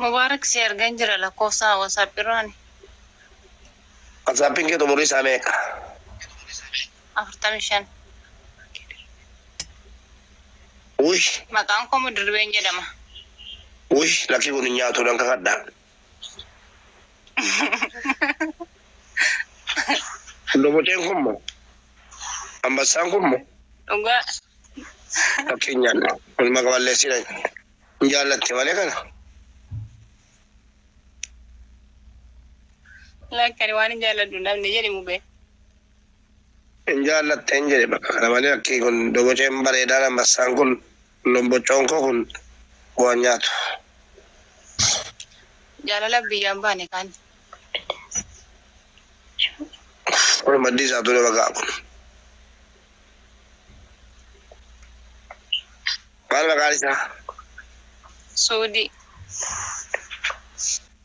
Mubaarak si argan jira lakkoofsa WhatsApp irraani. WhatsAppiin kee xumurii isaa meeqa? 45. Uy, Maqaan koo Mudirbeen jedhama. Uy, lakkii kun hin nyaatu nan kakadha. Loboceen kun moo? Ambassaan kun moo? Dhugaa. Lakkii hin nyaanne. Kun maqa balleessiidha. Hin jaallatte malee kana. Lakki ani waan hin jaalladhu hin dhabne jedhi mubee. Hin jaallatteen jedhe bakka kana malee lakkii kun doboceen bareedaan ambassaan kun lomboccoon koo kun waan nyaatu. Jaalala biyyaan baane kaan. Kun maddii isaatu nama ga'a kun. Maal maqaan isaa? Suudii.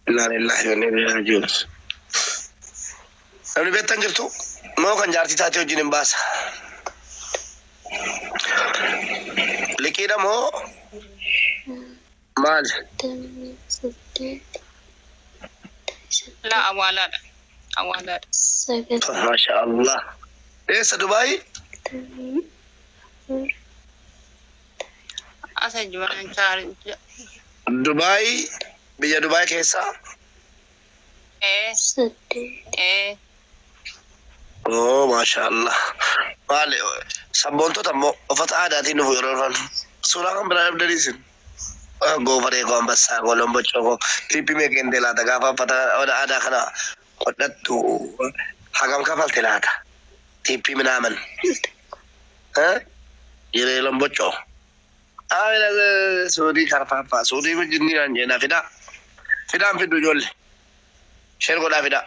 Innaa lillaahi wa innaa ilaihi raaji'uun. Namni beektan jirtu moo kan jaartii taatee wajjin hin baasa? Liqiidha moo maali? Laa awwaalaadha. Awwaalaadha. Maasha Allah. Eessa Dubaay? Asa jimaan chaari. Dubaay biyya Dubaay keessaa? Ee. Ee. Oo maasha Allah. Maali sabboontota immoo uffata aadaatiin dhufu yeroo dhufan suuraa kan biraa dhabdanii isin. Goofaree koo ambassaa koo lomboccoo koo tiippii meeqa kennite laata gaafa uffata aadaa kana hodhattu hagam kafalte laata tiippii minaaman. Jiree lomboccoo. Suudii karfaaffaa suudii wajjin naan jeenaa fidaa. Fidaan fiddu ijoollee. Share godhaa fidaa.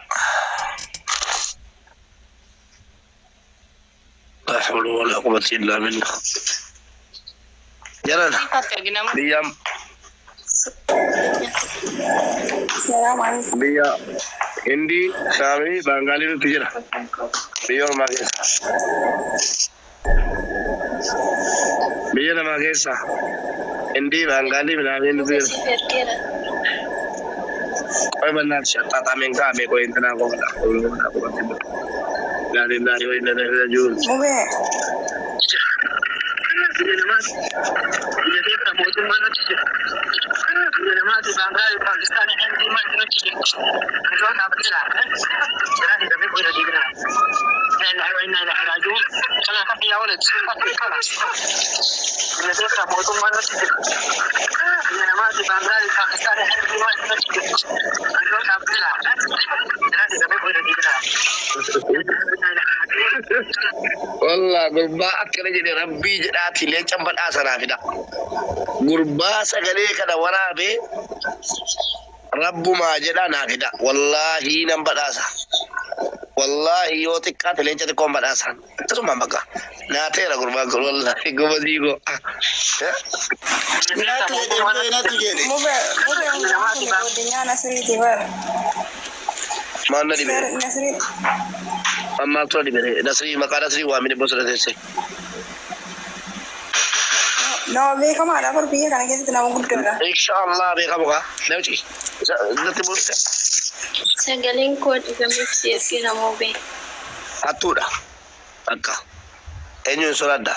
La hawla wala quwwata illa billah. Jaran biyya biyya Hindii, Saamii, Baangaaliitu jira. Biyya ormaa keessa. Biyya namaa keessa. Hindii, Baangaalii, Minaamin jira. Qoy bannaan axxaaxaameen kaa'ame qoy intinaa koo la hawla wala quwwata illa billah. Inna lillahi wa inna ilaihi raji'uun. Mubee. Biyya namaati. Biyya keessa mootummaan nutti jira. Biyya namaati Baangaali, Paakistaan, Hindii maaltu nutti jira. Osoo dhaabbatee Jiraa hidhamee qoyira deebinaa. Inna lillahi wa inna ilaihi raji'uun. Kana kafi yaa walad. Kafi kalas. Biyya keessa mootummaan nutti jira. Biyya namaati Baangaali, Paakistaan, Hindii maaltu nutti jira. Osoo dhaabbatee Jiraa hidhamee qoyira deebinaa. Wallah gurbaa akkana jedhe rabbii jedhaati leencan badhaasa naa fida. Gurbaa sagalee kana waraabee rabbumaa jedhaa naa fida. Wallaahi nan badhaasa. Wallaahi yoo xiqqaate leenca xiqqoon badhaasa. Akkasumaan bakka naa ta'eera gurbaan kun wallaahi gobazii koo. Natu jedhe mubee natu jedhe. Mube mube mucaan kun godinyaa Nasriiti bar. Maal na dhibe? Nasrii. Ammaaf tura dhibe. Nasrii maqaa Nasrii waamini bosona teesse. Nama beekamaadha bar biyya kana keessatti nama guddaadha. Inshallah beekamu kaa. Namichi natti buuste. Sagaleen koo dhibameef si ergeera Mubee. Hattuudha. Akka. Eenyu hin sodaadha.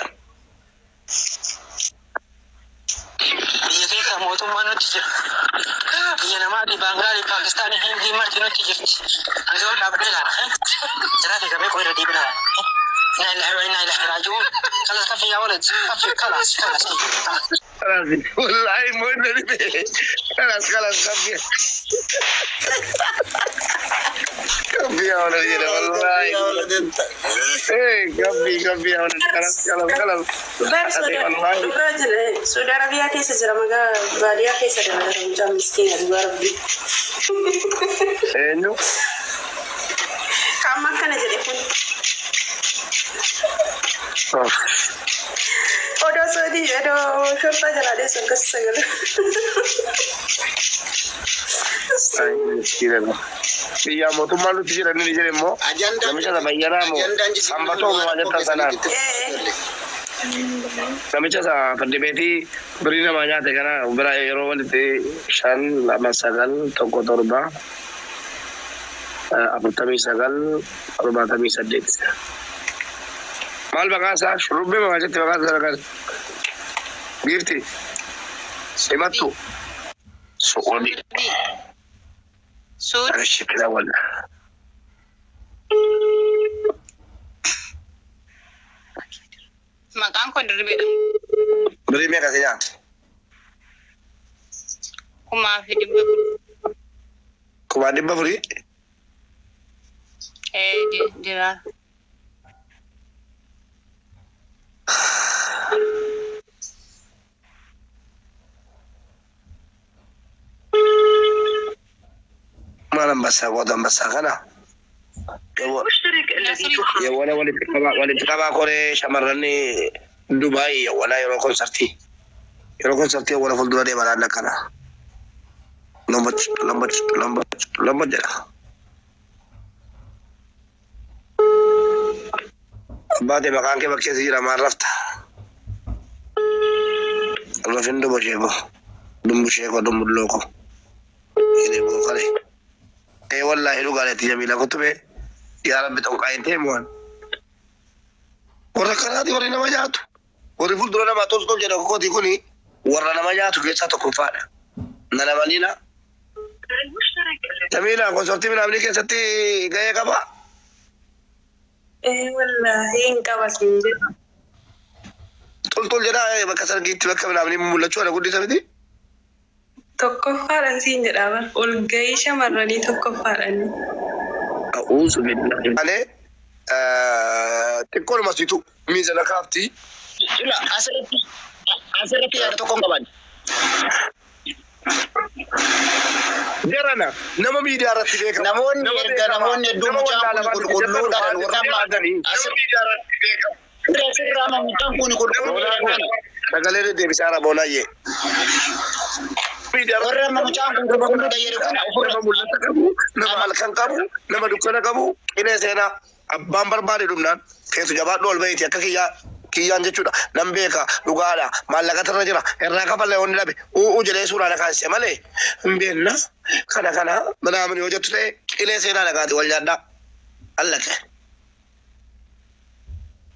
Biyya keessa mootummaan nutti jira. Biyya namaati Baangaali, Paakistaan, Hindii marti nutti jirti. Osoo dhaabbatee laala. Jiraa hidhamee qoyira deebinaa. Inna lillahi wa inna ilaihi raaji'uun. Kalas kafi yaa walad. Kafi kalas kalas. Kalas wallahi moo inni dhibe. Kalas kalas kabbi. Kabbi yaa walad jedhe wallahi. Eh kabbi kabbi yaa walad kalas kalas kalas. Bar Ati wallahi. Dhugaa jira Saudi Arabiyaa keessa jira magaa baadiyyaa keessa dalagata mucaan miskiina dhugaa rabbi. Eenyu? Ka amma akkana jedhe kun. Odoo Saudi odoo shorxaa jalaa dheessu akkas sagale. Ay miskiina. Biyya mootummaan nutti jira inni jedhe immoo Ajandaan namicha sana bayyanaa moo ajandaan jijjiirama sanbatoo moo waan waan jettan sanaan. qopheessanitti Ee. ijoollee. Namicha isa firdi beetii birii namaa nyaate kana bira yeroo walitti 5 2 9 1 7 49 78. Maal maqaa isaa? Shurrubbee maqaa jetti maqaa isaa kan. Giifti. Himattu. Su'uudi. Suudi. Ashi kira walla. Maqaan koo Dirribiidha. Birrii meeqa si nyaate? 4,400. 4,400? Ee, diraar. Maal ambassaa qoota ambassaa kana? Yawwana walitti qabaa koree shamarran Dubaay yawwana yeroo konsartii. Yeroo konsartii yawwana fuuldura deema naannoo kana. Lomboch lomboch lomboch lomboch jedha. Abbaate maqaan kee bakkeessi jira maal rafta? Rafin duba sheeko. Dumbu sheeko dumbulloo ko. Jedhee koo kale. Ee wallaahi dhugaaleetti Jamiila kutubee. Yaa Rabbi xonqaa hin ta'e waan. Warra kanaati warri nama nyaatu. Warri fuuldura namaa toltu tol jedha kokooti kuni warra nama nyaatu keessaa tokkoffaadha. Nana maliina. Jamiila konsortii minaamni keessatti gahee qaba. Ee wallaahi hin qaba siin jedha. Tol tol jedhaa bakka sargiitti bakka minaamni mul'achuu ana guddisa miti. Tokkoffaadhaan siin jedha bar. Ol gahii shamarranii tokkoffaadhaan. A'uuzu billahi. Malee xiqqoodhuma situ miizana kaafti. Ila asirratti yaada tokko hin qaban. Jarana nama miidiyaa irratti beekamu. Namoonni erga namoonni hedduun Nama mucaan kun wallaalaa qulqulluudha warra amma nama miidiyaa irratti beekamu. Asirraa mucaan kun qulqulluudha. Sagalee deddeebisaa raboonayyee. Warra amma mucaan kun qulqulluudha jedhe kana ofirra Nama mul'ata qabu, nama halkan qabu, nama dukkana qabu, qilee seenaa abbaan barbaade dhumnaan keessu jabaadhu ol bahiiti akka kiyyaa kiyyaan jechuudha. Nan beeka dhugaadha maallaqa irra jira irraa kafallee wanni dhabe u'uu jedhee suuraa na kaasise malee hin beekna kana kana manaamin yoo jettu ta'e qilee seenaa dhagaati wal nyaadhaa allaqe.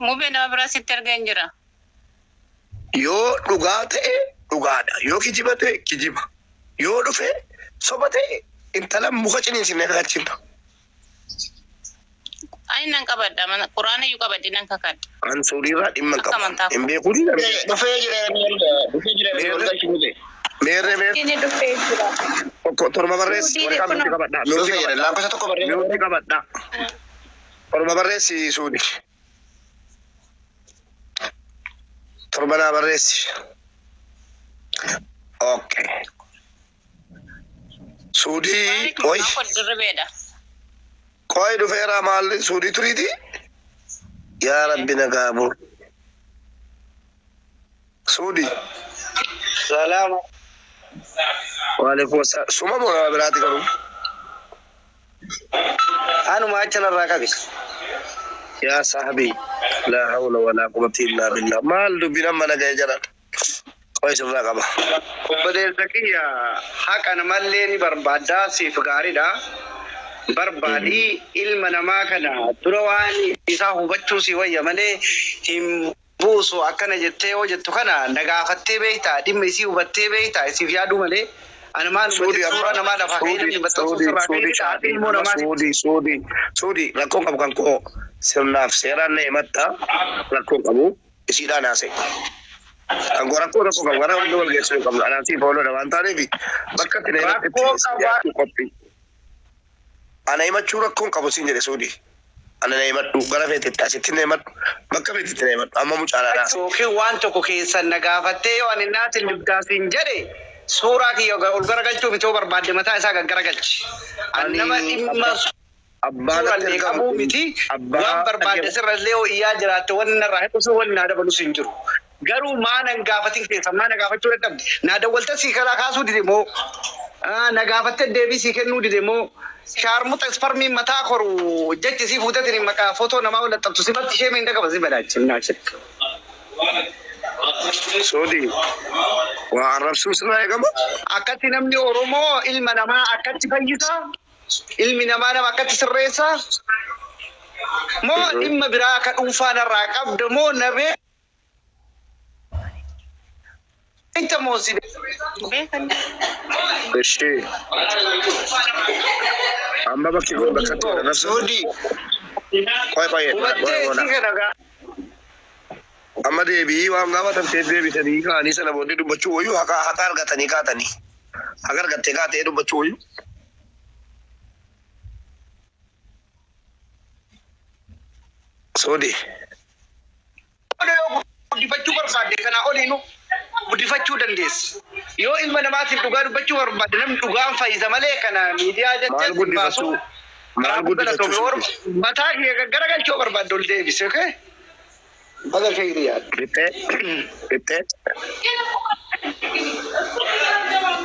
Mubee nama biraa sitti argee hin jira. Yoo dhugaa ta'e dhugaadha yoo kijiba ta'e kijiba yoo dhufe soba ta'e intala muka ciniinsinee kakachiifna. Ani nan qabadha mana quraana iyyuu qabadhe nan kakadha. An suudiirraa dhimma hin Akka qabu. amantaa Hin beekuu ni dhufee jira dhufee jira ol galchi mute. Meerree meerree Inni dhufee jira. tokko torba barreessi Suudii waraqaa kun nuti qabadha. Dhufee jira lakkoofsa tokko barreessa. Nuti qabadha. Torba barreessi suudi. Torba naa barreessi. Okay. Suudii qoy Maqaan koo Dirribeedha. qoy dhufeera maal suudii turiiti? Yaa Rabbi nagaa bul. Suudii. Salaama. Waalaikum assalam. Suma moo nama biraati garuu? Anuma achanarraa qabi. Yaa saahibi laa hawla walaa quwwata illaa billah. Maal dubbiin amma naga'e jedhan. Qoy sirraa qaba. Obboleessa kiyya haqa namallee ni barbaaddaa siif gaariidha. Barbaadii ilma namaa kana dura waan isaa hubachuu si wayya malee hin buusu akkana jettee yoo jettu kana na gaafattee beektaa dhimma isii hubattee beektaa isiif yaaduu malee ani maal Suudii suuraa namaa lafaa ka'ee namni maxxansuu sirraa ka'ee Suudii ilmoo namaa suudii suudii suudii rakkoon qabu kan koo sirnaaf seeraan na himatta rakkoon qabu isiidhaan haasa'e. Kan koo rakkoo tokko qabu gara hundi wal geessuu hin qabnu anaan siif ooludha waan taaneef bakka itti na himattetti Rakkoo qabaa. dhiyaachuu qophii. Ana himachuu rakkoon qabu siin jedhe suudii. Ana na himadhu gara feetetti asitti na himadhu bakka feetetti na himadhu amma mucaadhaan haasa'e. Yookiin waan tokko keessan na gaafattee yoo ani naatin dubdaasiin jedhe suuraa kiyya ol garagalchuu miti yoo barbaadde mataa isaa gaggaragalchi. Ani nama dhimma Abbaa natti suurallee argamu qabuu miti abbaa waan barbaadde sirrallee yoo iyyaa jiraatte wanni narraa hir'isu wanni naa dabalus hin jiru. Garuu maa nan gaafatin keessa maa na gaafachuu dadhabde naa dawwalta sii karaa kaasuu dide moo na gaafatte deebii sii kennuu dide moo shaarmuxa isparmiin mataa koru jechi sii fuutetin maqaa footoo namaa wal xabtu si batti ishee miidha qaba si badaachi. Soodii waa arrabsuun sirraa eegama. Akkatti namni Oromoo ilma namaa akkatti fayyisa. Ilmi namaa nama akkatti sirreessa. Moo dhimma biraa ka dhuunfaa narraa qabda moo na beekta moo si Beekan. Ishee. Amma bakki kun bakka itti wal arrabsan. Soodii. Qoy qoy Hubattee si kana gaa. Amma deebii waan gaafatamteef deebisanii kaanii sana booddee dubbachuu wayyuu haqa haqa argatanii kaatanii. Haqa argattee kaatee dubbachuu wayyuu. Soodii. Yoo guddifachuu barbaadde kanaa oliinu guddifachuu dandeessa. Yoo ilma namaatiif dhugaa dubbachuu barbaadde namni dhugaan fayyisa malee kana miidiyaa Maal jecha si guddifachuu? baasu. Maal guddifachuu? Mataa kee garagalchuu barbaadde ol deebise, okay? Baga kee yaadde. Fixee fixee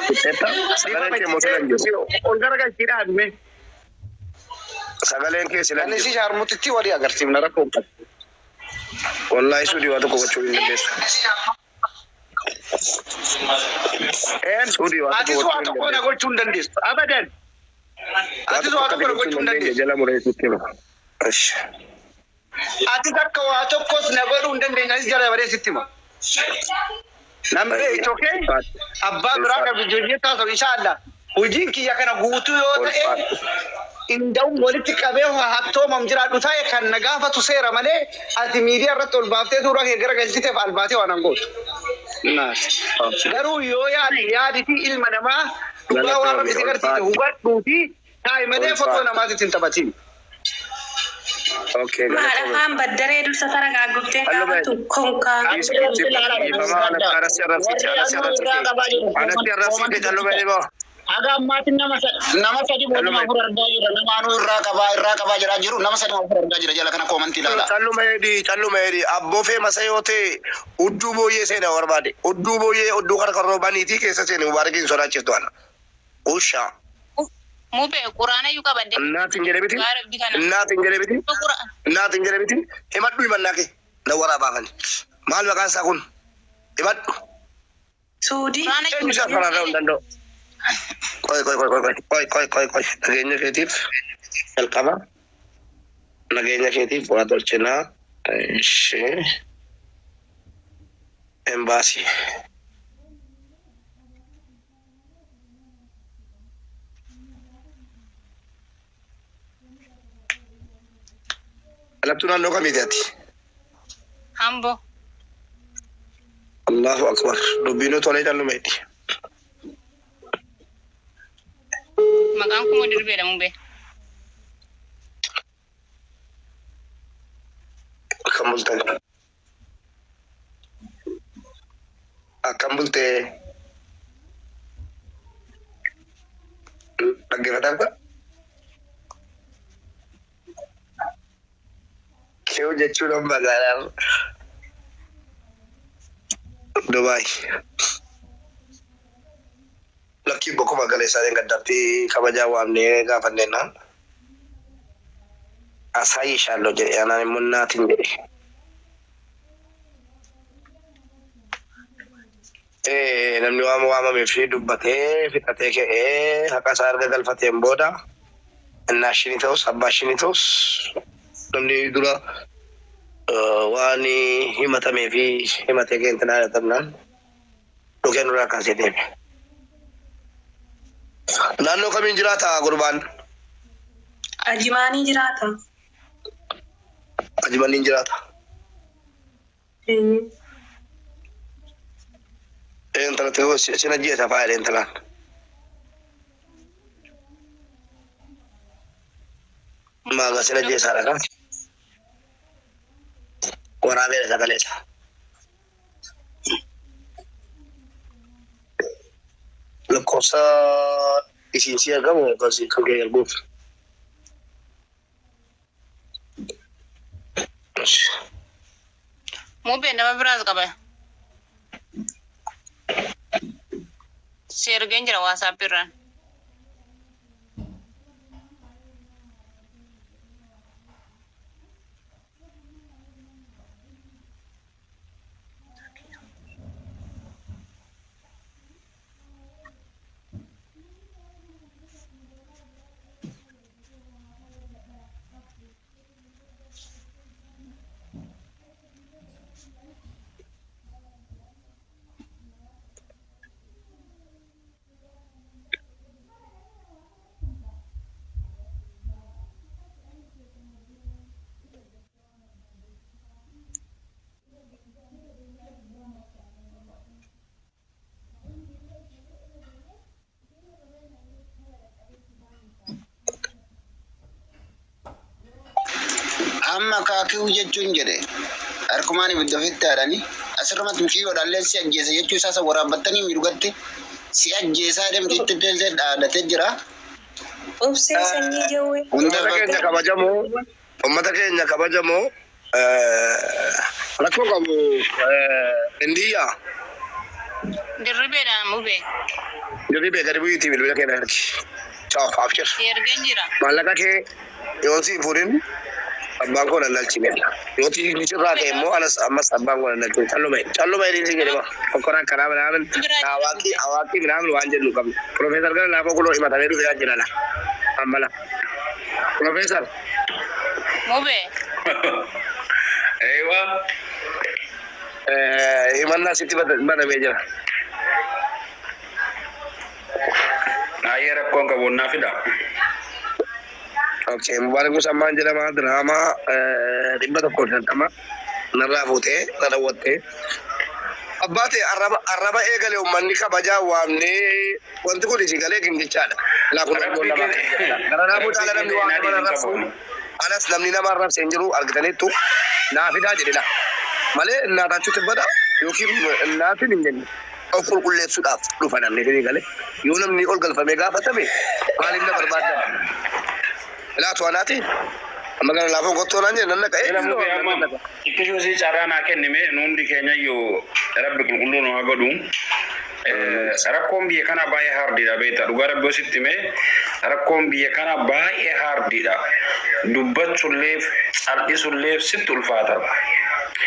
fixeetta sagaleen kee immoo sila hin jiru. Ol garagalchii dhaabime. Sagaleen kee sila hin Ani jiru. si shaarmutitti walii agarsiifna rakkoo hin qabu. Wallaahi suudii waa tokko gochuu hin dandeessu. Suudii waa Atis tokko waa gochuu hin tokko na dandeessu. gochuu hin dandeessu. Abadan. Waa Atis tokko waa tokko akkati na gochuu gochuu hin hin dandeenye dandeessu. jala muree sitti hima. Ish. Atis akka waa tokkos na godhuu hin dandeenye anis jala baree sitti hima. Namni beektu okay? Abbaa biraa qabu ijoollee taasisu inshaallah. Hojiin kiyya kana guutuu yoo ta'e inda'uun walitti qabee hattoomam jiraadhu ta'e kan na gaafatu seera malee ati miidiyaa irratti ol baaftee suuraa kee gara galchiteef albaatee waan hangootu. Garuu yoo yaadi yaaditi ilma namaa dhugaa waan rabbi si garsiise hubadhuuti taa'i malee fotoo namaatitti hin taphatin. Okay, Maal galatoomi. afaan baddaree dursa tara gaagguftee gaafatu konkaa. Anasi arrabsiite, anasi arrabsiite. Anasi arrabsiite calluma eeboo. Haga ammaatti nama sadi booduma afur argaa jira. Nama anuu irraa qabaa jira jiru nama sadi afur argaa jira jala kana koomantii ilaala. Calluma eedhi, calluma eedhi. Abboo feemasa yoo ta'e udduu booyyee seenaa barbaade. Udduu booyyee udduu qarqarroo baniitii keessa seeni mubaarakiin sodaachiftu ana. Ushaa. Mubee quraana iyyuu qabadde. Innaatiin jedhe miti. Dhugaa rabbi kana. Innaatiin jedhe miti. Quraan. Innaatiin jedhe miti. Himadhu himannaa kee. Na waraabaa. Maal maqaan isaa kun? Himadhu. Suudii. Quraana Eenyu isaa faraarraa hin danda'u. Qoy qoy qoy qoy qoy qoy qoy qoy nageenya keetiif jalqaba. Nageenya keetiif waa tolchinaa. Ishee. Embaasii. Dhalattuu naannoo kamiiti ati? Amboo. Allahu akbar. Dubbiinuu tolee callumeeti. Maqaan kun dirbeedha mubee. Akkam bultan? Akkam bultee? Dhaggeeffataa? Kee jechuun amma magaalaa Dubaay. Lakkii bokkuma galeessaatiin gaddaatti kabajaa waamnee gaafanneenaan asaayishaalloo jedhe anaan immoo naatiin jedhe. Namni waama waamamee fi dubbatee fixatee ka'ee haqa isaa erga galfateen booda innaashinii ta'us abbaashinii ta'us namni dura waan himatamee fi himatee keentinaa jedhamnaan dhukee nurraa kaasee deeme. Naannoo kamiin jiraata gurbaan? Ajimaanii jiraata. Ajimaniin jiraata. Intala sin ajjeesa fa'aa jedhe intalaan. Maagaa sin ajjeesaadha kan. Waraabeedha sagalee isaa. Lakkoofsa isiin si argamu kan kee erguuf. Mubee nama biraas qaba. Si ergeen jira WhatsApp irraan. Akaakiu jechuun jedhe harkumaan ibidda ofitti haadhanii asirrumatti mucayyoodhaallee si ajjeesa jechuu isaa waraabbattanii miidhugatti si ajjeesaa deemtitti illee dhaadatee jira. Obsee sanyii jawwee. Hunda Uummata keenya kabajamoo, uummata keenya kabajamoo, rakkoo qabu indiyyaa Dirribeedha mubee. Dirribee gadi bu'iitii bilbila kee na ergi. Ciao, abshir. Si ergeen jira. Maallaqa kee yoo si fuudhin abbaan koo lallalchine. Yoo sirraa ka'e immoo anas ammas abbaan koo lallalchine. Calluma calluma jedhiin si jedhema. Okkoraa akkanaa minaamin hawaaqii hawaaqii minaamin waan jennu qabnu. Profeesar gara laafoo kunoo himatamee dhufee jira la. Ammala. Profeesar. Mubee. Eewa. Himannaa sitti banamee jira. Ayyee rakkoon qabu naa fida. Okay, Mubaarak Musammaan jedhama diraamaa 150 narraa fuutee na dhawwattee. Abbaa ta'e arraba eegale uummanni kabajaa waamnee wanti kun isin galee gingilchaadha. Laa kun Rabbi nama kee gara naafuu caala namni waan nama arrabsu anas namni nama arrabse hin jiru argitaniittu naa fidaa jedhe la. Malee naataachuutti bada yookiin naafin hin jenne. Of qulqulleessuudhaaf dhufa namni isin galee yoo namni ol galfamee gaafatame maaliif na barbaadan? Laatu anaati. Amma gara laafoon qottoo naan jedhe nan naqa. Ila mubee amma xiqqishuu si carraa naa kennime nu hundi keenya iyyuu rabbi qulqulluu nu haa godhu. Rakkoon biyya kanaa baay'ee hardiidha beektaa dhugaa rabbi sitti himee rakkoon biyya kanaa baay'ee hardiidha. Dubbachuulleef cal'isuulleef sitti ulfaata.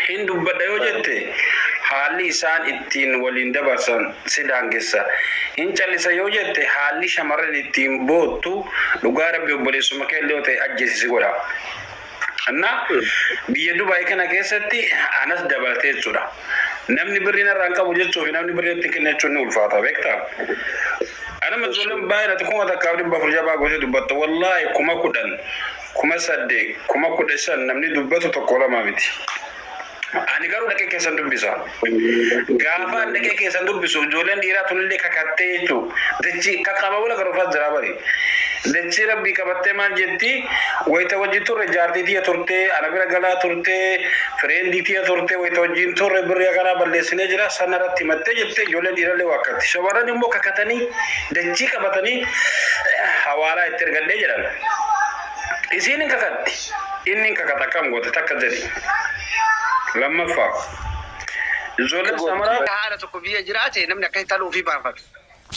Hin dubbadha yoo jette haalli isaan ittiin waliin dabarsan si daangessa. Hin callisa yoo jette haalli shamarran ittiin boottu dhugaa rabbi obboleessuma kee illee yoo ta'e ajjeesisi godha. እና biyya Dubaay kana keessatti anas dabalatee jechuudha. Namni birrii narraa hin qabu jechuu fi namni birrii itti kenna jechuun ni ulfaata beektaa. Anama ijoolleen baay'ee ati 1400 jabaa gootee dubbatta. Wallaahi 10,000, 8,000, 15,000 namni dubbatu tokko lama miti. Ani garuu dhaqee keessan dubbisa. Gaafa ani dhaqee keessan dubbisu ijoolleen dhiiraa tunillee kakattee jechuudha. Dachii qaqqaba wala garuu jira bari. Dachii rabbii qabattee maal jetti wayita wajjin turre jaartii tiyya turtee ana bira galaa turtee fireendii tiyya turtee wayita wajjin turre birrii akkanaa balleessinee jira sana irratti himattee jettee ijoolleen dhiirallee waakkatti. Shamarran immoo kakatanii dachii qabatanii hawaalaa itti ergadhee jedhan. Isiin hin kakatti. Inni hin kakata akkam goote takka jedhi. Lammaffaa. Ijoolleen shamaraa Haadha tokko biyya jiraate namni akka taluu ofii baafatu.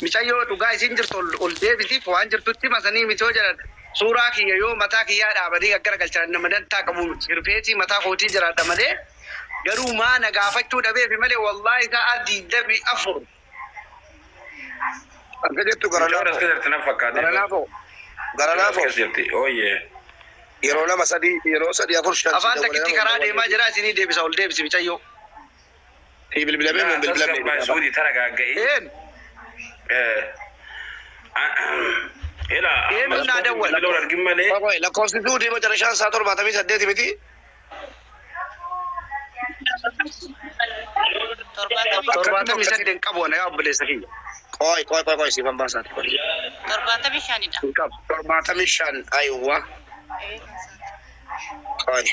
Micayyoo dhugaa isin jirtu ol deebisiif waan jirtutti masanii mitoo jedhan suuraa kiyya yoo mataa kiyyaa dhaabanii gaggaragalchan nama dantaa qabu sirfeetii mataa kootii jiraadha malee garuu maa na gaafachuu dhabeefi malee wallaahi sa'a 24. Akka jettu gara Mucaan as laafoo. keessatti na fakkaate. Gara laafoo. Gara As laafoo. keessa jirti. Ooyyee. Yeroo lama sadii yeroo sadii afur shan. Afaan takkitti karaa deemaa jira isinii deebisa ol deebisi micayyoo. Si bilbilamee moo bilbilamee? Tasgabbaa'e suudii taragagga'ee. Een Ila Eenyu naa dawwala? Bilbiloon argin malee. Lakkoofsi suudii macarashaan isaa 78 miti. 78 hin qabu ana yaa obboleessa kiyya. Qoy qoy qoy qoy siifan baasaati. 75dha. Hin qabu. 75 aywa. Qoy.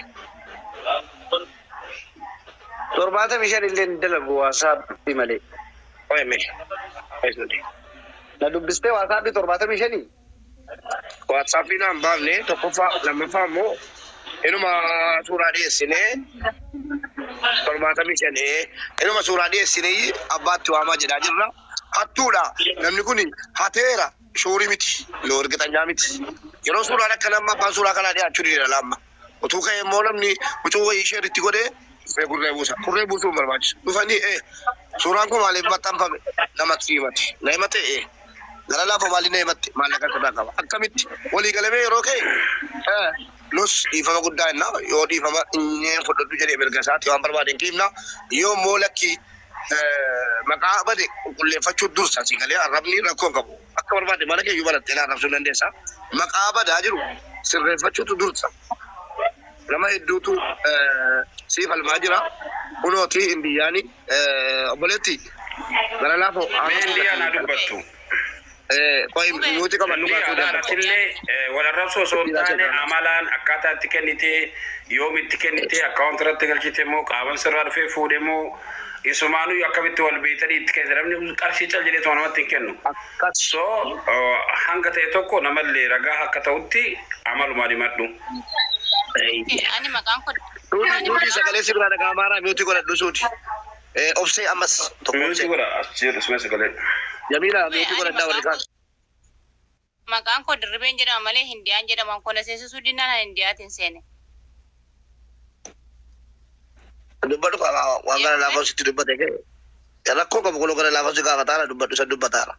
75 illee hin dalagu waasaappii malee. Qoy mee. Qoy suudii. Na dubbistee waasaappii 75? Waatsaappii naan baafne tokkoffaa lammaffaa immoo inuma suuraa dhiyeessinee 75 inuma suuraa dhiyeessinee abbaatti waamaa jedhaa jirra. Hattuudha namni kun hateera shuurii miti loo ergixanyaa miti. Yeroo suuraan akka nama abbaan suuraa kanaa dhiyaachuu dida laamma. Utuu ka'e immoo namni huccuu wayii ishee itti godhee dhufee kurree buusa. Kurree buusuu hin barbaachisu. Dhufanii suuraan kun maaliif maxxanfame namatti himate. Na himate gara laafa maaliin na himatte maallaqa sirraa qaba. Akkamitti walii galamee yeroo ka'e nus dhiifama guddaa jenna yoo dhiifama inni fudhadhu jedhee mirga isaati waan barbaade hin kiifna yoo immoo lakki maqaa bade qulqulleeffachuu dursa si galee arrabni rakkoo hin qabu. Akka barbaade mana keeyyuu barattee na arrabsuu dandeessa. Maqaa badaa jiru sirreeffachuutu dursa. Nama hedduutu siif falmaa jira. Kunooti indiyyaani obboleetti gara laafoo. Mee indiyaa naa dubbattu. Qoy nuti qabannu gaafuu danda'a. Alaatillee wal arrabsoo osoo hin taane amalaan akkaataa itti kennite, yoom itti kennite, akkaawunti irratti galchite moo qaaman sirraa dhufee fuudhe moo isumaanuu akkamitti wal beeytanii itti kennite? Namni qarshii cal jedhee tuma namatti hin kennu. So hanga ta'e tokko namallee ragaa akka ta'utti amalumaan himadhu. Ani maqaan koo Suuti sagalee si biraa dhagaa amaaraa mute godhadhu suuti. Obsee ammas tokko Mute obsee. godha as jedhu suma sagalee. Jamiila, mute godhadhaa warri kaan. Maqaan koo Dirribeen jedhama malee Hindiyaan jedhama. Kona seensisuu dinnaan ani Hindiyaatiin seene. Dubbadhu, waan gara laafaa sitti dubbate kee. Rakkoo qabu kun gara laafaa si gaafataara, dubbadhu, isa dubbataara.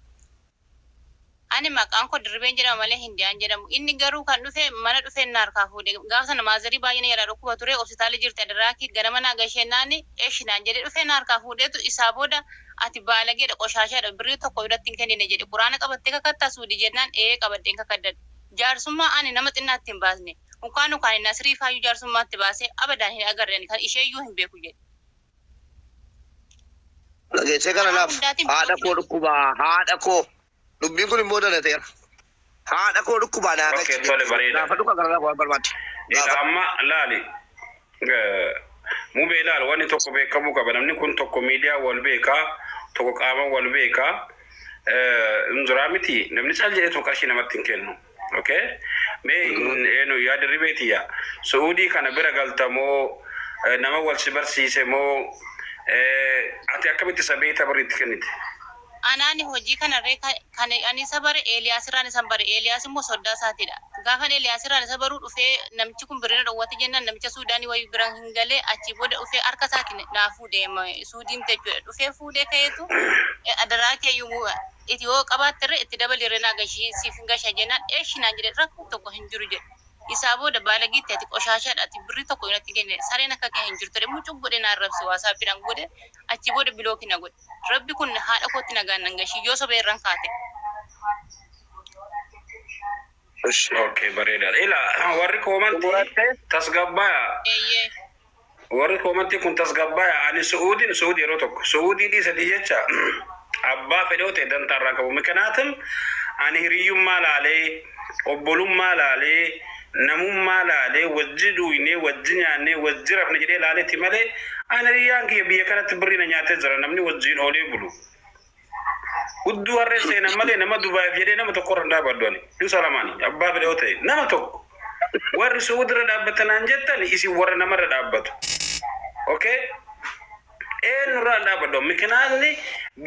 Ani maqaan koo Dirribeen jedhama malee Hindiyaan jedhamu. Inni garuu kan dhufe mana dhufe na harkaa fuudhe. Gaafa sana maazarii baay'ina yaraa dhukkuba ture, hospitaala jirti adaraakii ganama naa gasheennaani eeshinaan jedhe, dhufe na harkaa fuudheetu isaa booda ati baalageedha, qoshaashaadha, birrii tokko biratti hin kennine jedhe. Quraana qabattee kakattaa suudii jennaan ee qabadheen kakaddan. Jaarsummaa ani nama xinnaatti hin baasne. Unkaan unkaan Nasrii faayyuu jaarsummaatti baasee abadaan hin agarre, kan isheeyyuu hin beeku jedhe. Dhageessee kana laaf haadha koo dhukkubaa, haadha koo dubbiin kun immoo dalateera. Haadha koo dhukkubaa naa Okay, tole, bareeda. Gaafadhu kan gara laaf waan barbaadde. Egaa amma laali. Mubee, ilaal, wanni tokko beekamuu qaba. Namni kun tokko miidiyaa wal beekaa, tokko qaama wal beekaa. Injuraa miti, namni cal jedhetu qarshii namatti hin kennu. Okay? Mee eenyu yaa Dirribeetiyya. Su'uudii kana bira galtamoo, nama wal si barsiise moo, ati akkamitti isa beekta birrii itti kennite? Anaani hojii kanarree kan ani isa bare Eeliyaas irraan isa bare. Eeliyaas immoo soddaa isaatiidha. Gaafan Eeliyaas irraan isa baruu dhufee namichi kun birina dhowwate jennaan namicha Suudaanii wayii biran hin galee, achii booda dhufee harka isaatiin naa fuudhee Suudiin jechuudha. Dhufee fuudhee ka'eetu adaraa keeyyuu itti yoo qabaatterre itti dabalirre naa gashii, siif hin gasha jennaan eeshi naan jedhe, rakkoo tokko hin jiru jedhe. Isaa booda baalagiitti ati qoshaashaadha, ati birrii tokko irratti kenne, sareen akka kee hin jirtu jedhe, mucuu godhe na arrabse, WhatsAppiidhaan godhe, achi booda block na godhe. Rabbi kun haadha kootti nagaan nan gashii yoo sobee irraan kaate. Okay, bareedaadha. Ila warri koomantii tasgabbaaya. Eeyyee. Warri koomantii kun tasgabbaaya. Ani Su'uudiin Su'uudii yeroo tokko Su'uudii dhiisadii jecha abbaa fedhoo ta'e dantaarraa qabu. Mikanaatin ani hiriyyummaa laalee, obbolummaa laalee, namummaa laalee, wajji duuynee, wajji nyaannee, wajji rafne jedhee laaleetti malee ani hiriyyaan kiyya biyya kanatti birrii na nyaatee jira, namni wajjiin oolee bulu. Hudduu harree seenan malee nama Dubaayiif jedhee nama tokko irra hin dhaabbadhu ani. Yuusa lamaanii abbaa fedhoo ta'e nama tokko. Warri Su'uudirra dhaabbatanaan jettan isin warra namarra dhaabbatu. Okay? Eenyurraa hin dhaabbadhu. Mikinaanni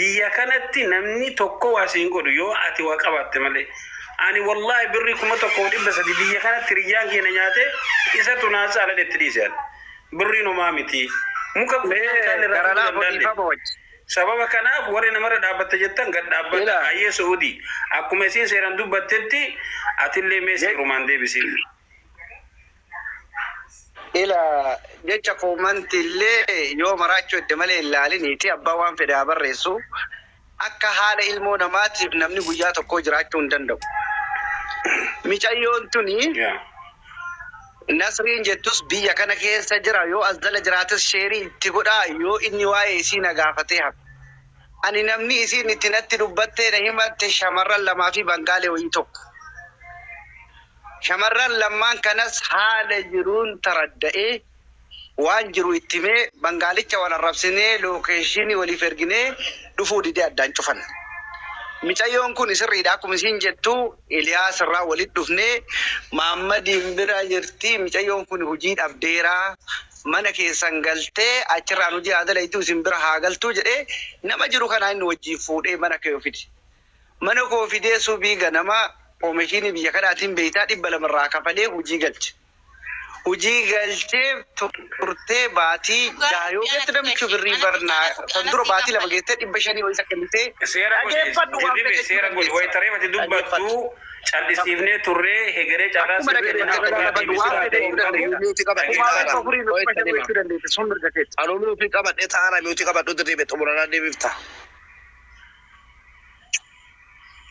biyya kanatti namni tokko waa siin godhu yoo ati waa qabaatte malee. Ani wallaahi birrii 1300 biyya kanatti hiriyyaan keenya nyaate isatu naa caala itti dhiise ani. Birriin homaa miti. Muka guddaan irraa Gara laafoo fuudhuu hin dhiifama dandeenye. wajji. Sababa kanaaf warri namarra dhaabbatte jettan gad dhaabbata. Ayyee Su'uudii. Akkuma isiin seeraan dubbattetti atillee mee seerumaan deebisiif. Ila jecha koomanti illee yoo maraachuu edde malee hin laaliniiti, abbaa waan fedhe haa barreessu. Akka haala ilmoo namaatiif namni guyyaa tokko jiraachuu hin danda'u. Micayyoon tuni Nasriin jettus biyya kana keessa jira, yoo as jala jiraates share itti godhaa, yoo inni waa'ee isii na gaafatee hafe. Ani namni isiin itti natti dubbattee na himatte shamarran lamaa fi bangaalee wayii tokko. Shamarran lammaan kanas haala jiruun taradda'ee waan jiru itti himee, bangaalicha wal arrabsinee location waliif erginee dhufuu didee addaan cufan. Micayyoon kun sirriidha, akkuma isiin jettu Iliyaas irraa walitti dhufnee Maammadiin bira jirti. Micayyoon kun hojii dhabdeeraa, mana keessan galtee achirraan hojii haa dalaytu, isin bira haa galtuu jedhee nama jiru kanaa inni wajjin fuudhee mana kee fide. Mana koo fidee subii ganama oomishiin biyya kanaatiin beektaa 200 irraa kafalee hojii galche. Hojii galchee turtee baatii 6 yoo geette namichi birrii barnaa kan dura baatii 2 geettee 500 wayii kennitee Seera godhi, dhageeffadhu waan Dirribe, fedhe seera godhi. jechuu Wayi taree ati dubbattu callisiifnee turree hegeree carraa Akkuma dhaggeeffatte dhaggeeffadhu, waan fedhe jechuu dandeessa. Mute qabadhee Kumaa taa'aara. 400fi 500 jechuu dandeessa, sun mirga keeti. Anuu mute qabadhee taa'aara, mute qabadhu Dirribe, xumuranaa deebifta.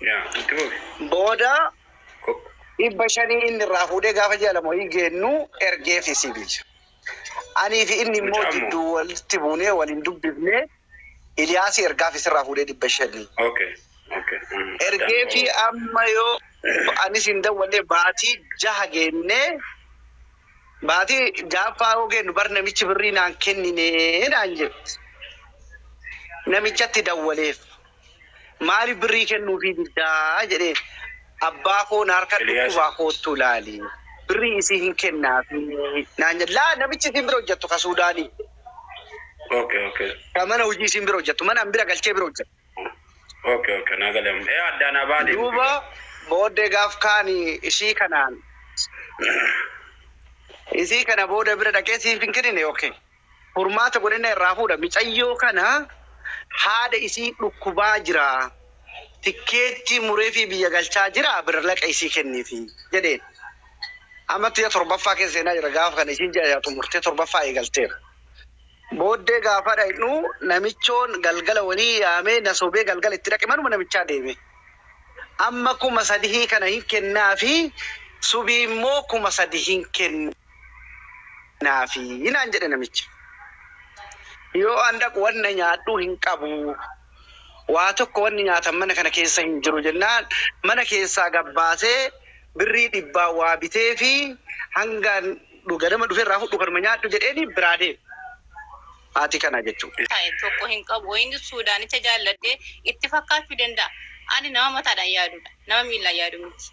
Yaa, itti fufi. Booda 500 inni irraa fuudhee gaafa ji'a 2 wayii geennu ergeef isii biyya. Anii fi inni immoo Mucaa jidduu walitti buunee waliin dubbifnee Iliyaasii ergaaf isirraa fuudhee 500. Okay. Okay. Ergee fi amma yoo anis hin dawwanne baatii jaha geennee baatii jaaffaa yoo geennu bar namichi birrii naan kennine naan jedhe. Namichatti dawwaleef maaliif birrii kennuufii diddaa jedheen abbaa koo na harka Eliyaas. dhukkubaa koottu ilaali. Birrii isii hin kennaafi naan jedhe. Laa namichi isin bira hojjettu ka Suudaanii. Okay. Ka mana hojii isin bira hojjettu mana an bira galchee bira hojjettu. Okay. Naa galee. Addaan abaa deemu. Duuba booddee gaaf kaani ishii kanaan isii kana booda bira dhaqee siif hin kennine yookiin furmaata godhina irraa fuudha micayyoo kana haadha isii dhukkubaa jira tikkeetti muree fi biyya galchaa jira bira laqa isii kenniifi jedheen. Ammatti ji'a torbaffaa keessa seenaa jira gaafa kana isiin ji'a xumurtee torbaffaa eegalteera. Booddee gaafa dhaqnu namichoon galgala walii yaamee na sobee galgala itti dhaqe manuma namichaa deeme. Amma 3,000 kana hin kennaafi subii immoo 3,000 hin kennaafi naan jedhe namichi. Yoo an dhaqu wanna nyaadhu hin qabu. Waa tokko wanni nyaatan mana kana keessa hin jiru jennaan mana keessaa gabbaasee birrii dhibbaa waa bitee fi hangaan ganama dhufee irraa fudhu kanuma nyaadhu jedheeni biraa deeme. Haati kana jechuudha. Ta'e tokko hin qabu. Inni Suudaanicha jaalladhee itti fakkaachuu danda'a. Ani nama mataadhaan yaadudha. Nama miilaan yaadu miti.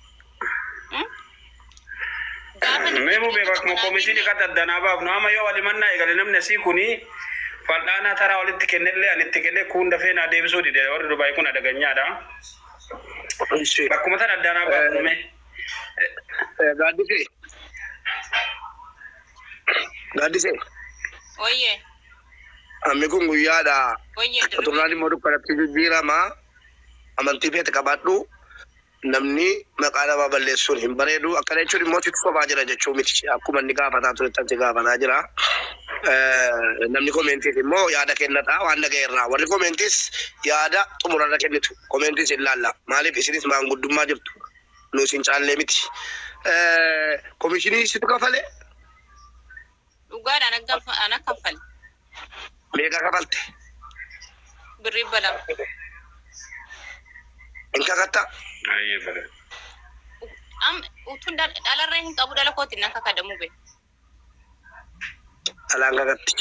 Gaafa Mee mubee bakkuma koomishinii kan addaan baafnu amma yoo walimannaa eegale namni asii kuni fal'aanaa taraa walitti kennellee ani itti kennee kun dafee naa deebisuu dide warri Dubaay kun adaganyaadha. Bakkuma tan addaan baafnu mee. Gaaddisee. Gaaddisee. Oyyee. Ammi kun guyyaadha. Oyyee. Xurnaan immoo dukkanatti jijjiirama. Amantii feete qabaadhu. Namni maqaa namaa balleessuun hin bareedu. Akkana jechuun immoo sitti sobaa jira jechuu miti. Akkuma inni gaafataa turetti ati gaafataa jira. Namni koomentiis immoo yaada kennata waan dhaga'e irraa. Warri koomentiis yaada xumurarra kennitu. Koomentiis hin laalla. Maaliif isinis maanguddummaa jirtu. Nu isin caallee miti. Koomishinii situ kafalee? Dhugaadhaan ana kaffale. Meeqa kafalte? Birrii 200. Hin kakattaa? Ayyee bare. Am utuun dhalarra hin qabu dhala kootiin nan kakadamu be. Dhalaan kakatti.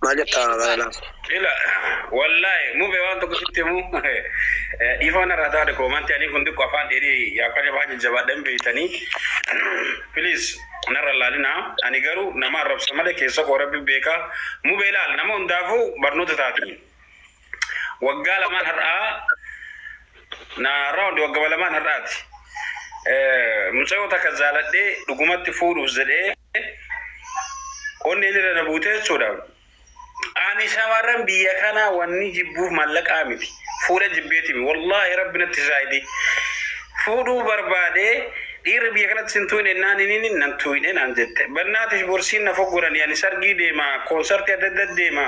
Maal jettaa dhalaan? Ila wallahi mubee waan tokko sitti himu dhiifama narraa taate koomantii ani kun xiqqoo afaan dheerii yaaqaa jabaa jajjabaadhaan beeytanii please narra laalinaa ani garuu nama arrabsa malee keessa koo rabbi beekaa mubee ilaal nama hundaafuu barnoota taati. Waggaa lamaan har'aa na round waggaa lamaan har'aati. Mucayyoo takka jaaladhee dhugumatti fuudhuuf jedhee onneen irra na buutee jechuudha. Ani shamarran biyya kanaa wanni jibbuuf mallaqaa miti. Fuudha jibbeetimi. Wallaahi rabbi natti shaahidi. Fuudhuu barbaadee dhiirri biyya kanatti sin tuqne naan inni nan tuqne naan jette. Barnaatiif borsiin na foggorani ani sargii deema koonsartii adda adda deema.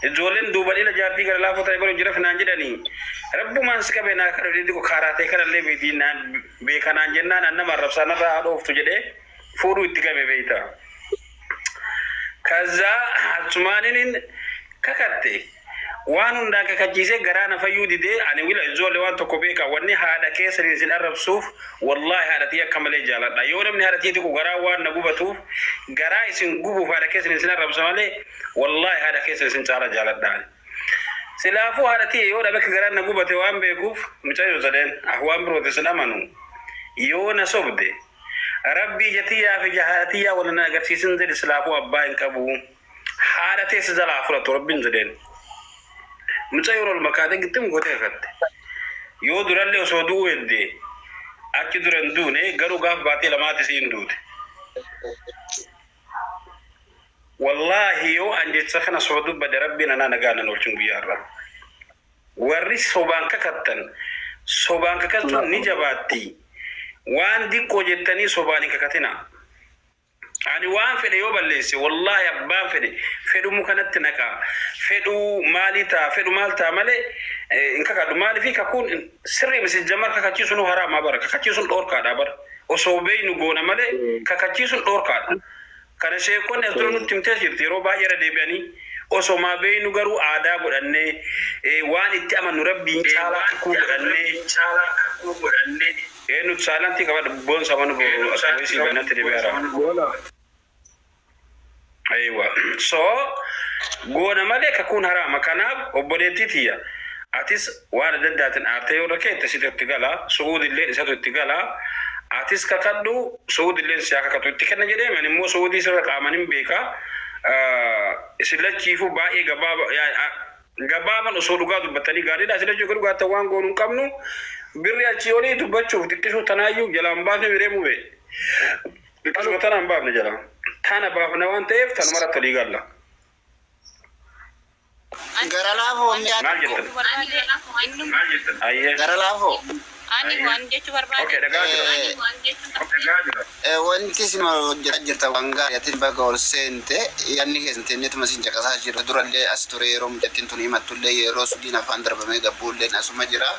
Ijoolleen duuba dhiira jaartii gara laafoo ta'e bara jira naan jedhanii. Rabbumaan si qabee naa kadhu dhiirri kaaraatee kanallee beetii naan beekanaan jennaan an nama arrabsaa narraa haa dhooftu jedhee fuudhuu itti qabe beeyta. ከዛ achumaaninin kakatte waan hundaan kakachiisee garaa na fayyuu didee ani wila ijoollee waan tokko beeka wanni haadha keessaniin isin arrabsuuf wallaahi haadha tiyya akka malee jaaladha yoo namni haadha tiyya tuqu garaa waan na gubatuuf garaa isin gubuuf haadha keessaniin isin arrabsa malee wallaahi haadha keessan isin caala jaaladha. Silaafuu haadha tiyya yoo dhabe akka garaan na gubate waan beekuuf mucayyoo sadeen waan biroote isin amanu yoo na sobde rabbii jatiyyaa fi haadha wal na agarsiisin jedhe silaafuu abbaa hin qabu. Haadha teessa jalaa fudhatu rabbiin jedheen. Mucayyoo ol makaatee gittim gootee kakatte. Yoo durallee osoo du'uu heddee achi dura hin duune garuu gaaf baatee lamaati siin duute. Wallaahi yoo an jecha kana soba dubbadde rabbiin anaa nagaa nan oolchin guyyaa irraa. Warri sobaan kakattan sobaan kakachuun ni jabaatti. Waan diqqoo jettanii sobaan hin kakatina. Ani waan fedhe yoo balleesse wallaahi abbaan fedhe fedhumu kanatti naqaa fedhuu maalii ta'a fedhu maal ta'a malee hin kakadhu maaliifi kakuun sirrii misi jamar kakachiisuun haraamaa bara kakachiisuun dhoorkaadha bara osoo beeynu goona malee kakachiisuun dhoorkaadha. Kana sheekonni as dura nutti himtee jirti yeroo baay'ee irra deebi'anii Osoma beeynu garuu aadaa godhannee waan itti amannu rabbiin caalaa kakuu godhannee nuti saalantii qabadha boon sabanu voisii banatti deebi'aara. Aywa. So goona malee kakuun haraama. Kanaaf obboleettii tiyya. Atis waan adda addaatiin aartee yoo rakkeette situ itti gala. Su'uudillee isatu itti gala. Atis kakadhu su'uudillee si haa kakatu itti kenna jedhee ani immoo su'uudii sirra qaaman hin beeka. Isin lachiifuu baay'ee gabaaba gabaaban osoo dhugaa dubbattanii gaariidha. Isin lachuu dhugaatti waan goonu hin qabnu. Birri achii olii dubbachuuf xiqqisuu tanaayyuu jalaan baafne biree mube. Xiqqisuma tanaan baafne jalaan. Tana baafna waan ta'eef tanuma irratti olii galla. Gara laafoo mi'a Maal tokko. jettan? Barbaade inni Maal jettan? Ayyee. Gara laafoo. ani waan jechuu barbaade. Okay, dhagaa jira. Wanti isin hojjetaa jirta waan gaarii ati bakka ol seente yaadni keessan teenyetuma isin caqasaa jirta durallee as ture yeroo mucattiin tun himattullee yeroo sudiin afaan darbamee gabbuullee asuma jira.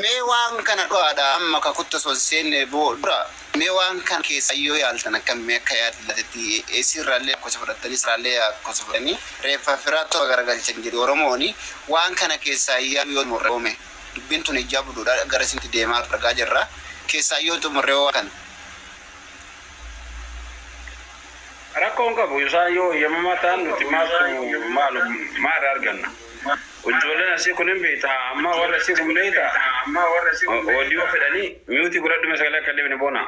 Mee waan kana dhugaadha amma kakutta osoo hin seenne dura mee waan kana keessa yoo yaaltan akkam mee akka yaadatetti sirraallee akkasa fudhattanii sirraallee akkasa fudhatanii reeffa firaa toba garagalchan jedhu Oromooni waan kana keessaa yaaluu yoo murreeme dubbiin tun ijaa buduudha gara isintti deemaa argaa jirra keessaa yoo xumurree waan kana. Rakkoon qabu isaan yoo eeyyamamaa ta'an nuti maaltu maalu maal arganna. Ijoolleen asii kun hin beektaa amma warra asii kun beektaa odiyoo fedhanii miyuutii godhadhume sagalee akka deemne boona.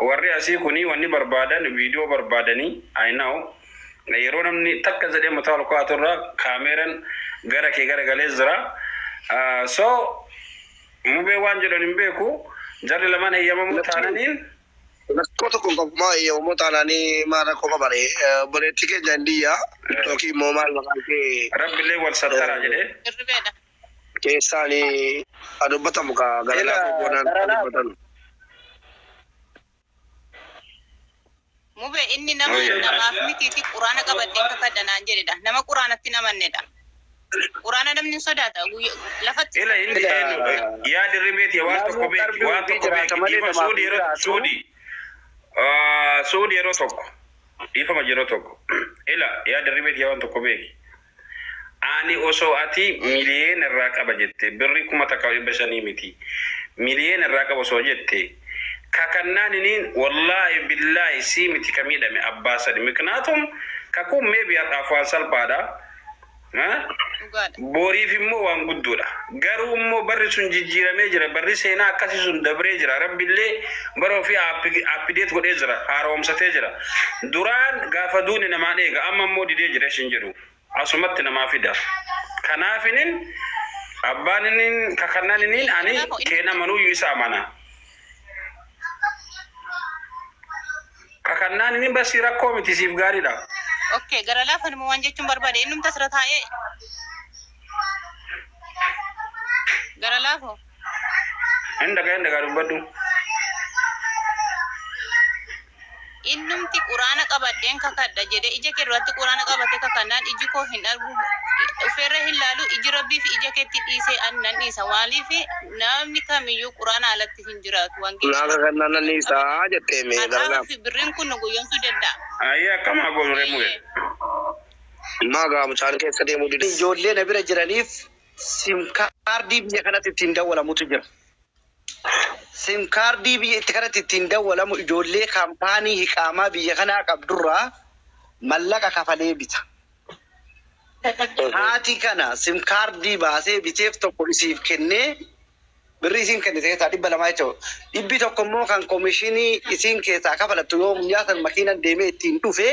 Warri asii kuni wanni barbaadan viidiyoo barbaadanii I know yeroo namni takka jedhee mataa ol kaa'atu irraa kaameeraan gara kee gara galee jira. So mubee waan jedhan hin beeku jarri lamaan eeyyamamuu taananiin Rakkoo tokko hin qabu maa eeyyamamoo taanaanii maal rakkoo qabare obboleettii keenya hin diyyaa yookiin immoo maal maqaan kee rabbillee wal sattaraa jedhee. Hirribeedha. keessaanii haa dubbatamu kaa gara laafoo boonaan haa dubbatamu. Mube inni nama Oye. namaaf mitiiti quraana qabadheen kakadha naan jedhedha. Nama quraanatti namannedha. Quraana namni hin sodaata. Lafatti Ila inni eenyu yaa dirribeeti waan tokko beeki waan tokko beeki dhiifa suudhi yeroo suudhi suudhi yeroo tokko dhiifama yeroo tokko ila yaa dirribeeti waan tokko beeki ani osoo ati miliyeena irraa qaba jette birri 1500 miti miliyeena irraa qaba osoo jette kakannaan iniin wallaahi billaahi sii miti ka miidhame abbaa sadi miknaatum kakuun mee har'aaf waan salphaadha. Dhugaadha. Boriif immoo waan guddoodha. Garuu immoo barri sun jijjiiramee jira. Barri seenaa akkasii sun dabree jira. Rabbillee bara ofii appideet godhee jira. Haaromsatee jira. Duraan gaafa duune namaan eega. Amma immoo didee jira ishin jedhu. Asumatti namaa fida. Kanaaf inin abbaan inin kakannaan inin ani keena manuyyuu isa amana. Kakannaan inin basii rakkoo miti siif gaariidha. Okay, gara laafan immoo waan jechuun barbaade innumti asirra taa'ee. Gara laafoo. Hin dhagaa hin dhagaa dubbadhu. Innumti quraana qabadheen kakadha jedhee ija kee duratti quraana qabate kakannaan iji koo hin argu ufeerra hin laalu iji rabbii fi ija keetti dhiisee ani nan dhiisa maaliif namni kamiyyuu quraana alatti hin jiraatu wangeela. Naa kakannaan nan dhiisaa jettee mee gara Har'aa laafoo. fi birriin kun nu guyyoomsuu danda'a. Ayyee akkam haa goonu reemuu. Maa gaa mucaan keessa deemuu dide. Ijoollee na bira jiraniif sim kaardii biyya kanatti ittiin dawwalamutu jira. Sim kaardii biyya itti kanatti ittiin dawwalamu ijoollee kaampaanii hiqaamaa biyya kanaa qabdurraa mallaqa kafalee bita. Haati kana sim kaardii baasee biteef tokko isiif kennee birrii isiin kennite keessaa 200 jechuudha. 100 immoo kan koomishinii isiin keessaa kafalattu yoo guyyaa san makiinaan deemee ittiin dhufe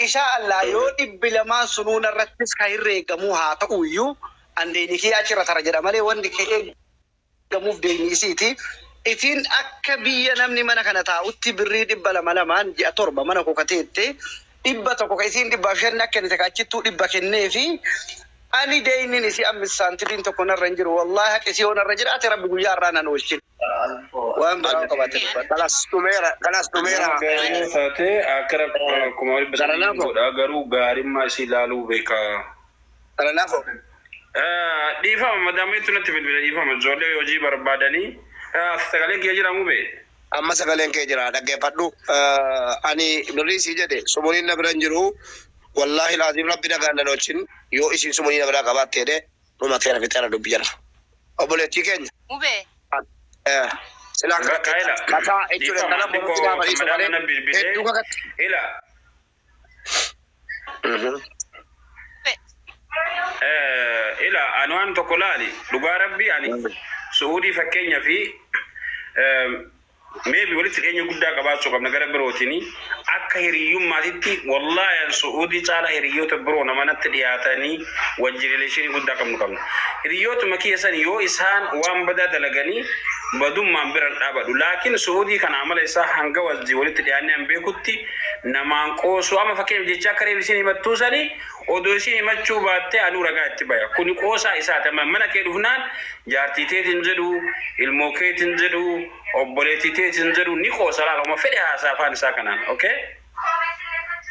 isha Allah yoo 200 sunuu narrattis kan herreegamuu haa ta'u iyyuu andeenyi kee achirra tara jedha malee wanti kee eegamuuf deemni isiiti. Isiin akka biyya namni mana kana taa'utti birrii 200 200n ji'a 7 mana koo kateette 100 ka isiin 105 akka kennite ka achittuu 100 kennee fi ani deeyniin isii ammis saantimiin tokko narra hin jiru. Wallaahi haqi isii yoo narra jiraate rabbi guyyaa irraa nan oolchin. Waan biraa qabaate dubbadha. Kalas dhumeera kalas dhumeera. Gaarii taate akka 300,000 godha garuu gaarimmaa isii ilaaluu beeka. Gara laafoo. Dhiifama madaameetu natti bilbila dhiifama ijoollee hojii barbaadanii sagaleen kee jira mubee. Amma sagaleen kee jira dhaggeeffadhu. Ani birrii sii jedhe sumuriin na bira hin jiru. Wallaahi laaziim rabbi nagaan nan wajjin yoo isin sumunii na biraa qabaatte jedhee dhumateera fixeera dubbi jala. Obboleettii keenya. Mubee. Silaa Bakka ila. Mataa jechuudha Dhiifama, kana borutti xiqqoo gaafa dhiisu madaala malee na bilbilee. hedduu kakatti. Ila ila ani waan tokko laali dhugaa rabbii ani su'uudii fakkeenya fi maybe walitti dhiyeenya guddaa qabaachuu qabna gara birootiin akka hiriyyummaatitti wallaahi an su'uudii caala hiriyyoota biroo nama natti dhiyaatanii wajji rileeshinii guddaa qabnu qabna. Hiriyyootuma kiyya san yoo isaan waan badaa dalaganii badummaan biran dhaabadhu. Laakiin su'uudii kana amala isaa hanga wajji walitti dhiyaannee an beekutti namaan qoosuu amma fakkeenyaaf jecha akka reef isin himattuu sanii odoo isin himachuu baattee anuu ragaa itti baya. Kuni qoosaa isaati. Amma mana kee dhufnaan jaartii teetiin jedhu, ilmoo keetiin jedhu, obboleettii teetiin jedhu ni qoosa laala. Homa fedhe haasaa afaan isaa kanaan. Okay?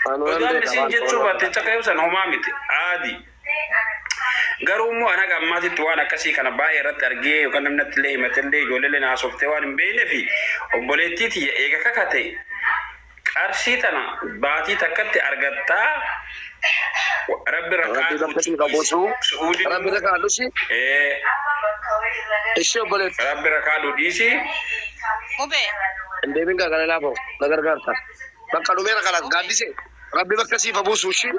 Odoo amma isin jechuu baatte jecha akka ibsan homaa miti. Aadi. Garuu immoo an haga ammaatitti waan akkasii kana baay'ee irratti argee yookaan namni natti illee himate illee ijoollee illee haasoftee waan hin beeknee fi obboleettii tiyya eega kakate qarshii tana baatii takkatti argattaa rabbi Rabbi bakka siin qabuusu. Su'uudin Rabbi rakkaadhusi. Ishee obboleetti. Rabbi rakkaadhu dhiisi. Mubee. Hin deemin gaa kana laafoo na gargaarta. Bakka dhumeera kana gaaddise. Rabbi bakka siif habuusu ishee.